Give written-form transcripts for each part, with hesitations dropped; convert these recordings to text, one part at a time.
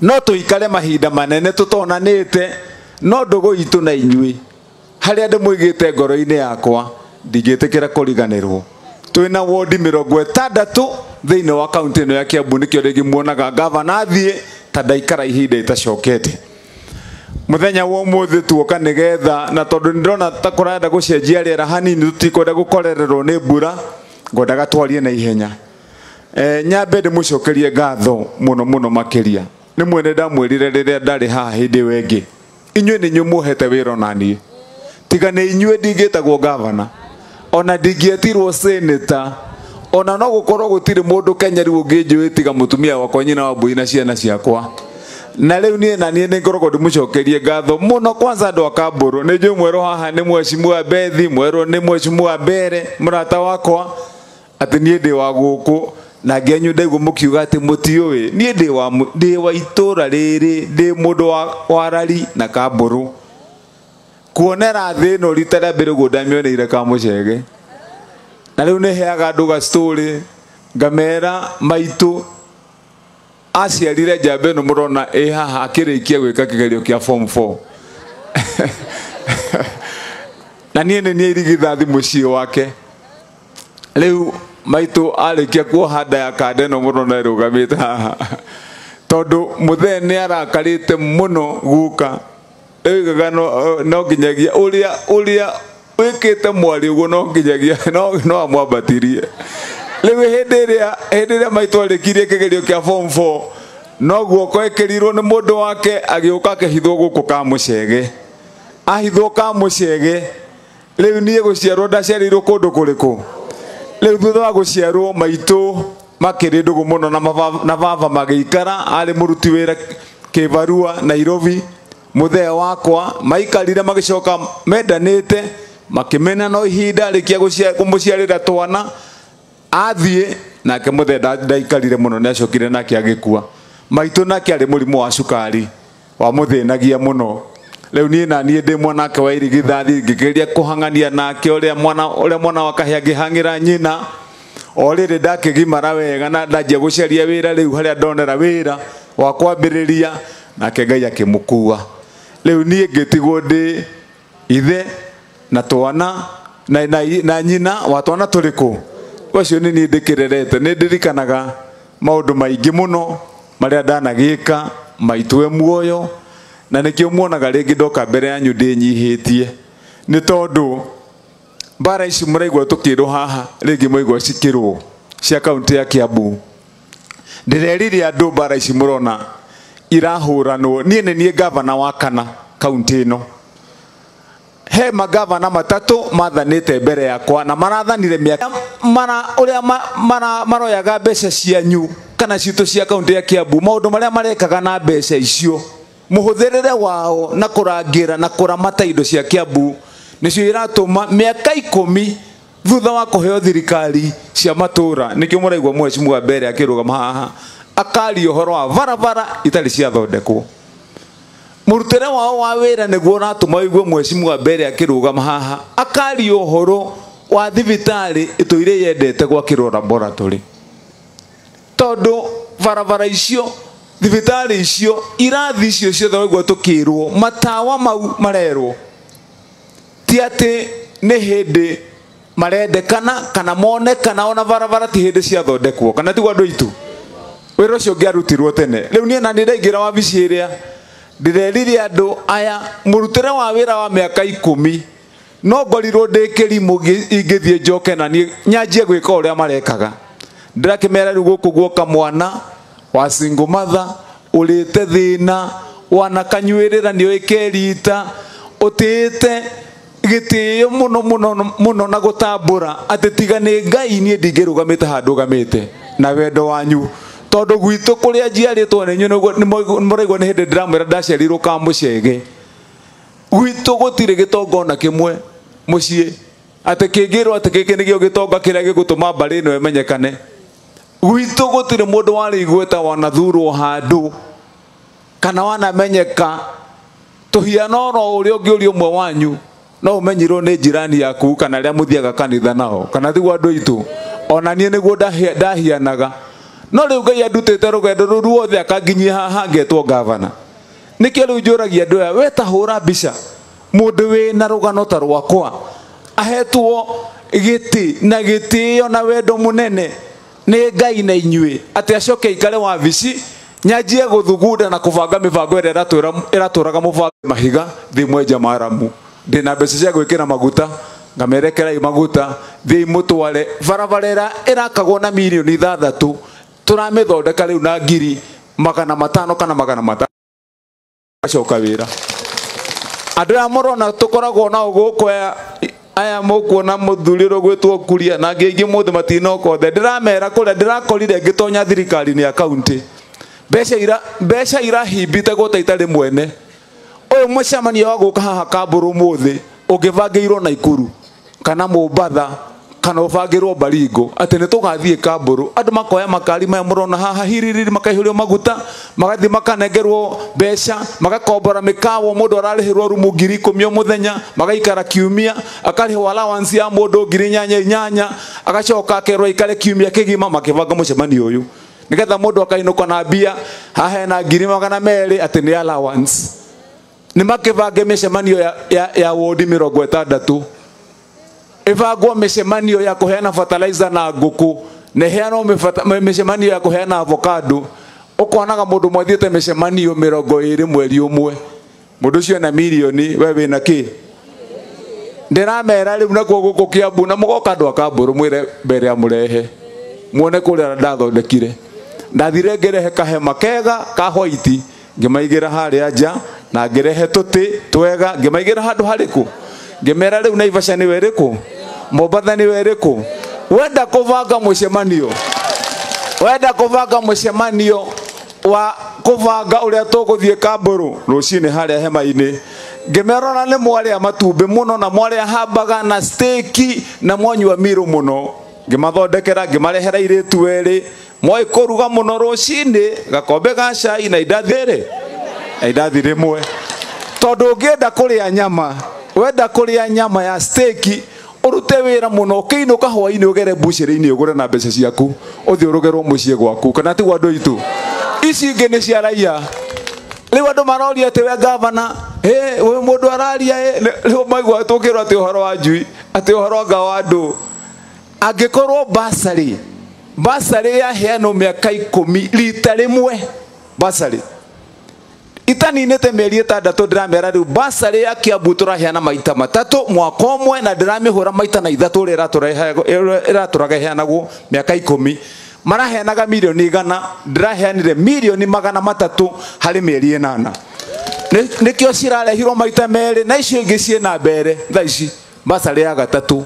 No tũikare mahinda manene tũtonanĩte, no ndũgũ itũ na inyuĩ harĩa ndĩmũigĩte ngoro-inĩ yakwa ndingĩtĩkĩra kũriganĩrwo. Twĩna wodi 60 thĩinĩ wa kaunti ĩno ya Kiambu, nĩkĩo rĩngĩ muonaga gavana athiĩ ta ndaikara ihinda itacokete. Muthenya wa ũmũthĩ tuoka nĩgetha, na tondũ nĩndĩrona ta kũrenda gũcenjia rĩera hanini, tũtikwenda gũkorererwo nĩ mbura, ngwendaga twarie na ihenya. Nyambe ndĩmũcokerie ngatho mũno mũno makĩria. Nĩ mwene ndamwĩrire rĩrĩa ndarĩ haha hĩndĩ ĩyo ĩngĩ, inyuĩ nĩ inyuĩ muohete wĩra ona niĩ. Tiga nĩ inyuĩ ndingĩtagwo gavana, ona ndingĩetirwo senator, ona no gũkorwo gũtirĩ mũndũ Kenya rĩu ũngĩnjũĩ tiga mũtumia wakwa, nyina wa mbũi na ciana ciakwa. Na rĩu niĩ na niĩ nĩngoragwo ndĩmũcokerie ngatho mũno. Kwanza andũ a Kambũrũ, nĩ njũĩ mwerũ haha nĩ mheshimiwa Bethi, mwerũ nĩ mheshimiwa Mbere, mũrata wakwa, atĩ niĩ ndĩ wa gũkũ, na ngĩanyu ndaigua mũkiuga atĩ mũtiũĩ. Niĩ ndĩ wa itũra rĩrĩ, ndĩ mũndũ wa Rari na Kambũrũ. Kuonera thĩ ĩno rita rĩa mbere ũguo ndamĩoneire Kamũcege. Na rĩu nĩheaga andũ ga story, ngamera maitũ aciarire njamba ĩno mũrona ĩ haha akĩrĩkia gwĩka kĩgerio kĩa form 4. Na niĩ nĩ niĩ irigithathi mũciĩ wake. Rĩu maitũ arĩkia kuoha nda ya kanda ĩno mũrona ĩrũgamĩte haha, tondũ mũthee nĩ arakarĩte mũno guka. Oigaga no nginyagia ũrĩa wĩkĩte mwarĩ ũguo no nginyagia no amwambatirie. Rĩu hĩndĩ ĩrĩa maitũ arĩkirie kĩgerio kĩa form 4, no guoko ekĩrirwo nĩ mũndũ wake, agĩũka akĩhithwo gũkũ Kamũcege. Ahithwo Kamũcege, rĩu niĩ gũciarwo ndaciarĩirwo kũndũ kũrĩkũ? Rĩu thutha wa gũciarwo maitũ makĩrĩ ndũgũ mũno na baba magĩikara, arĩ mũruti wĩra kĩbarua Nairobi. Mũthee wakwa maikarire magĩcoka mendanĩte, makĩmena no ihinda arĩkia kũmũciarĩra twana athiĩ nake. Mũthee ndaikarire mũno, nĩacokire nake agĩkua. Maitũ nake arĩ mũrimũ wa cukari wamũthĩnagia mũno. Rĩu niĩ na niĩ ndĩ mwanake wa irigithathi, ngĩgeria kũhang'ania nake ũrĩa mwana wa kahĩĩ angĩhang'ĩra nyina. O rĩrĩ ndakĩgimara wega na ndanjia gũcaria wĩra, rĩu harĩa ndonera wĩra wa kwambĩrĩria, nake Ngai akĩmũkua. Rĩu niĩ ngĩtigwo ndĩ ithe na twana na nyina wa twana tũrĩkũ. Ũcio nĩ niĩ ndĩkĩrerete. Nĩ ndirikanaga maũndũ maingĩ mũno marĩa ndanagĩka maitũ e muoyo, na nĩkĩo muonaga rĩngĩ ndoka mbere yanyu ndĩnyihĩtie, nĩ tondũ mbara ici mũraigua tũkĩrwo haha, rĩngĩ mwaigua cikĩrwo cia kaunti ya Kiambu. Ndĩrerire andũ mbara ici mũrona irahũranwo, niĩ nĩ niĩ gavana wa kana kaunti ĩno. He magavana matatũ mathanĩte mbere yakwa na marathanire mĩaka mara ũrĩa maroyaga mbeca cianyu kana citũ cia kaunti ya Kiambu, maũndũ marĩa marekaga na mbeca icio, mũhũthĩrĩre wao na kũrangĩra na kũramata indo cia Kiambu nĩcio iratũma mĩaka 10 thutha wa kũheo thirikari cia matũra. Nĩkĩo mũraigua mheshimiwa Mbere akĩrũgama haha akaria ũhoro wa barabara itarĩ ciathondekwo. Mũrutĩre wao wa wĩra nĩguo ũratũma ũigue mheshimiwa Mbere akĩrũgama haha akaria ũhoro wa thibitarĩ ĩtũire yendete gwakĩrwo laboratory, tondũ barabara icio, thibitarĩ icio, irathi icio ciothe waigua tũkĩrwo, matawa mau marerwo ti atĩ nĩ hĩndĩ marendekana kana monekana, ona barabara ti hĩndĩ ciathondekwo, kana tiguo andũ aitũ? Wĩra ũcio ũngĩarutirwo tene. Rĩu niĩ na niĩ ndaingĩra wabici ĩrĩa ndĩrerire andũ aya mũrutĩre wa wĩra wa mĩaka 10, no ngorirwo ndĩ kĩrimũ ingĩthiĩ njoke na niĩ nyanjie gwĩka ũrĩa marekaga. Ndĩrakĩmera rĩu gũkũ guoka mwana wa single mother ũrĩte thĩna, wanakanyuĩrĩra nĩoĩ kerita, ũtĩĩte gĩtĩo mũno mũno mũno na gũtambũra atĩ tiga nĩ Ngai niĩ ndingĩrũgamĩte handũ ndũgamĩte na wendo wanyu, tondũ gwitũ kũrĩa njiarĩtwo nĩ inyuĩ nĩmũraigua nĩ hĩndĩ ndĩramwĩra ndaciarirwo Kamũcege. Gwitũ gũtirĩ gĩtonga ona kĩmwe mũciĩ atĩ kĩngĩrwo atĩ gĩkĩ nĩkĩo gĩtonga kĩrĩa gĩgũtũma mbarĩ ĩno ĩmenyekane. Gwitũ gũtirĩ mũndũ warĩ igweta wanathurwo handũ kana wanamenyeka. Tũhiano oro ũrĩa ũngĩũria ũmwe wanyu no ũmenyirwo nĩ jirani yaku kana arĩa mũthiaga kanitha nao, kana tiguo andũ aitũ? Ona niĩ nĩguo ndahianaga. No rĩu Ngai andutĩte rũgendo rũu ruothe akanginyia haha ngetwo gavana. Nĩkĩo rĩu njũragia andũ aya, we ta hũra mbica mũndũ wĩna rũgano ta rwakwa ahetwo gĩtĩ na gĩtĩo na wendo mũnene nĩ Ngai na inyuĩ, atĩ acoke aikare wabici nyanjie gũthugunda na kũbanga mĩbango ĩrĩa ĩratũraga mũbango mahiga thĩ mwenja maramu. Ndĩna mbeca cia gwĩkĩra maguta, ngamerekerai maguta thiĩ mũtware barabara ĩrĩa ĩrakagwo na mirioni 6 tũramĩthondeka rĩu na 500,000 kana 500. Acoka wĩra. Andũ aya mũrona tũkoragwo nao gũkũ aya mũkuona mũthuri ũrĩa ũgwĩtwo Kuria na angĩ aingĩ mũthĩ matinoka othe. Ndĩramera kũrĩa ndĩrakorire ngĩtonya thirikari-inĩ ya kaunti, mbeca irahimbĩte gũta itarĩ mwene. Ũyũ mũcemanio wa gũka haha Kamburu ũmũthĩ ũngĩbangĩirwo Naikuru kana Mombatha kana ũbangĩrwo Baringo atĩ nĩ tũgathiĩ Kamburu, andũ makoya makari maya mũrona haha hiririri, makaihũrio maguta, magathiĩ makanengerwo mbeca, magakombora mĩkawa, mũndũ ararĩhĩrwo rumu 10,000 o mũthenya, magaikara kiumia, akarĩhwo allowance ya mũndũ 8,000, agacoka akerwo aikare kiumia kĩgima makĩbanga mũcemanio ũyũ nĩgetha mũndũ akainũka na mbia haha hena 200,000 atĩ nĩ allowance. Nĩ makĩbange mĩcemanio ya wodi 60, ĩbangwo mĩcemanio ya kũheana fertilizer na ngũkũ, na ĩheanwo mĩcemanio ya kũheana avocado. Ũkonaga mũndũ mwathiĩte mĩcemanio 20 mweri ũmwe, mũndũ ũcio ena mirioni, we wĩna kĩ? Ndĩramera rĩu nakuo gũkũ Kiambu, na mũgoka andũ a Kamburu mwĩre mbere ya mũrehe muone kũrĩa ndathondekire. Ndathire ngĩrehe kahema kega ka white, ngĩmaigĩra harĩa nja, na ngĩrehe tũtĩ twega ngĩmaigĩra handũ harĩkũ, ngĩmera rĩu Naivasha nĩwe ĩrĩkũ, Mombatha nĩwe ĩrĩkũ. Wenda kũbanga mũcemanio, wenda kũbanga mũcemanio wa kũbanga ũrĩa tũgũthiĩ Kamburu rũcinĩ harĩa hema-inĩ, ngĩmera ona nĩ mwarĩa matumbĩ mũno na mwarĩa hambaga na steki na mwanyua miru mũno, ngĩmathondekera ngĩmarehera airĩtu erĩ moĩ kũruga mũno rũcinĩ, gakombe ga cai na indathi rĩ, na indathi rĩmwe. Tondũ ũngĩenda kũrĩa nyama, wenda kũrĩa nyama ya steki ũrute wĩra mũno, ũkĩinũka hwainĩ ũgere mbucĩrĩ-inĩ ũgũre na mbeca ciaku, ũthiĩ ũrũgerwo mũciĩ gwaku, kana tiguo andũ aitũ? Ici ingĩ nĩ cia raia. Rĩu andũ maroria atĩ we gavana, we mũndũ araria, rĩu maigua tũkĩrwo atĩ ũhoro wa njui, atĩ ũhoro anga wa andũ. Angĩkorwo basarĩ yaheanwo mĩaka 10 rita rĩmwe, basarĩ itaninĩte mĩeri 6, ndĩramera rĩu basarĩ ya Kiambu tũraheana maita 3 mwaka ũmwe, na ndĩramĩhũra maita na 3 ũrĩa ĩratũraga ĩheanagwo mĩaka 10. Maraheanaga mirioni 100, ndĩraheanire mirioni 300 harĩ mĩeri 8. Nĩkĩo cirarehirwo maita 2, na icio ingĩ ciĩna mbere thaa ici basarĩ ya 3.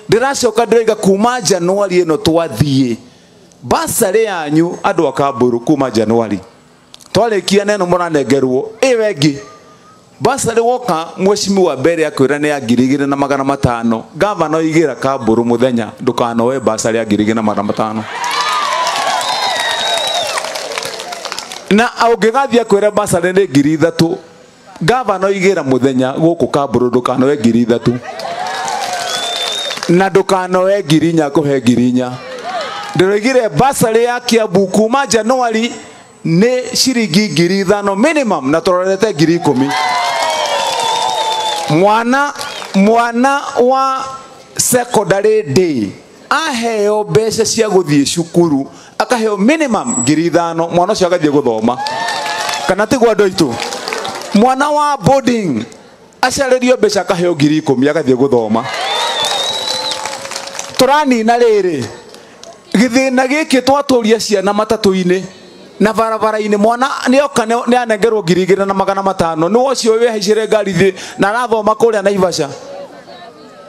Ndĩracoka ndĩraiga kuma Januari ĩno twathiĩ basarĩ yanyu andũ a Kamburu, kuma Januari twarĩkia neno mũranengerwo ĩyo ĩngĩ basarĩ woka mheshimiwa mbere akwĩra nĩ ya 2,500. Gavana oigĩra Kamburu mũthenya ndũkanoe basarĩ ya 2,500. Na ũngĩgathiĩ akwĩra basarĩ nĩ 3,000, gavana oigĩra mũthenya gũkũ Kamburu ndũkanoe 3,000 na ndũkanoe 4,000 kũhe 4,000. Ndĩroigire basarĩ ya Kiambu kuma Januari nĩ ciringi 5,000 minimum, na tũrorete 10,000. Mwana wa secondary day aheo mbeca cia gũthiĩ cukuru, akaheo minimum 5,000, mwana ũcio agathiĩ gũthoma, kana tiguo andũ aitũ? Mwana wa boarding acarĩrio mbeca akaheo 10,000 agathiĩ gũthoma. Tũranina rĩrĩ gĩthĩna gĩkĩ twatũria ciana matatũ-inĩ na barabara-inĩ, mwana nĩoka nĩ anengerwo 2,500, nĩ ũcio wĩhaicĩre ngari thĩ na arathoma kũrĩa Naivasha.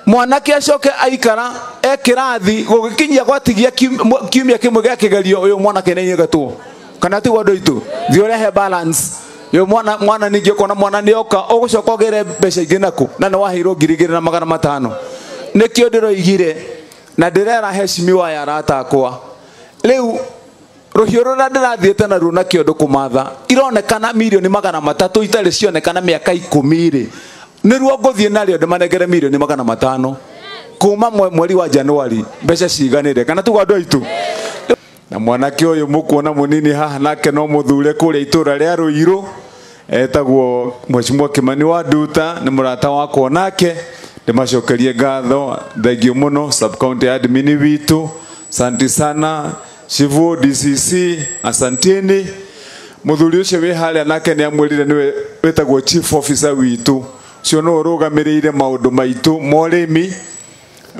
Mwanake acoke aikara e kĩrathi gũgĩkinyia gwatigia kiumia kĩmwe gĩa kĩgerio, ũyũ mwanake nĩ aingatwo, kana tiguo andũ aitũ? Thiĩ ũrehe balance. Ũyũ mwana ningĩ ũkona mwana nĩoka, ũgũcoka ũgĩre mbeca ingĩ nakũ, na nĩ waheirwo 2,500. Nĩkĩo ndĩroigire na ndĩrera heshimiwa ya arata akwa rĩu rũhiũ rũrĩa ndĩrathiĩte naruo na kĩondo kũmatha ironekana mirioni 300 itarĩ cionekana mĩaka 10 rĩ, nĩruo ngũthiĩ narĩo ndĩmanengere mirioni 500 kuma mweri wa Januari, mbeca ciganĩre, kana tiguo andũ aitũ? Na mwanake ũyũ mũkuona mũnini haha nake no mũthure kũrĩa itũra rĩa Ruiru, etagwo Mheshimiwa Kimani wa Nduta, nĩ mũrata wakwa nake. Ndĩmacokerie ngatho, thengio mũno sub county admin witũ, asante sana Chifu DCC, asanteni. Mũthuri ũcio wĩ harĩa nake nĩ amwĩrire nĩwe wĩtagwo chief officer witũ, ũcio nĩwe ũrũgamĩrĩire maũndũ maitũ ma ũrĩmi.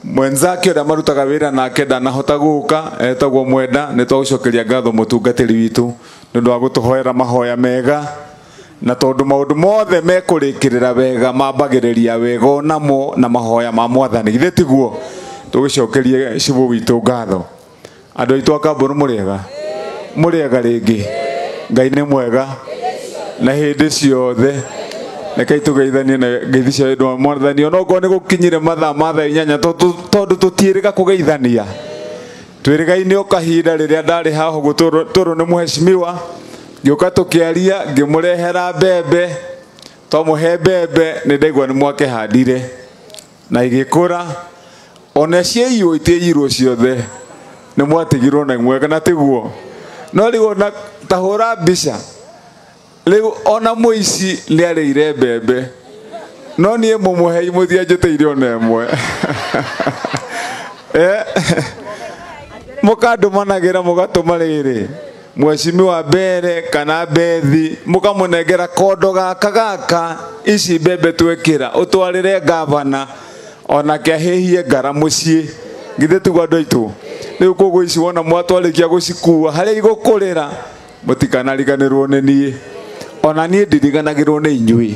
Mwenzake ũrĩa marutaga wĩra nake ndanahota gũka, etagwo Mwenda. Nĩ twagũcokeria ngatho mũtungatĩri witũ nĩ ũndũ wa gũtũhoera mahoya mega, na tondũ maũndũ mothe mekũrĩkĩrĩra wega mambagĩrĩria wega onamo na mahoya ma mwathani, githĩ tiguo? Tũgĩcokerie cibũ witũ ngatho. Andũ aitũ a Kamburu mũrĩega? Mũrĩega rĩngĩ? Ngai nĩ mwega na hĩndĩ ciothe. Rekei tũgeithanie na ngeithi cia wendo wa mwathani, onokorwo nĩ gũkinyire mathaa ma thaa inyanya, tondũ tũtiĩrĩga kũgeithania. Twĩrĩgaine o kahinda rĩrĩa ndarĩ haha ũguo tũrũ nĩ mheshimiwa, ngĩũka tũkĩaria, ngĩmũrehera mbembe, twamũhe mbembe nĩ ndaigua nĩ mwakĩhandire na igĩkũra, ona ciaiywo itiaiyirwo ciothe, nĩ mwatigirwo na imwe, kana tiguo? No rĩu ona ta hũra mbica rĩu, ona mũici nĩ arĩire mbembe, no niĩ mũmũhei mũtianjĩtĩire ona ĩmwe. Mũkandũmanagĩra mũgatũma rĩrĩ mheshimiwa mbere kana bethi, mũkamũnengera kondo gaka gaka, ici mbembe twekĩra ũtwarĩre gavana onake ahĩhie ngara mũciĩ, githĩ tiguo andũ aitũ? Rĩu koguo ici wona mwatwarĩkia gũcikua harĩa igũkũrĩra, mũtikanariganĩrwo nĩ niĩ, ona niĩ ndiriganagĩrwo nĩ inyuĩ.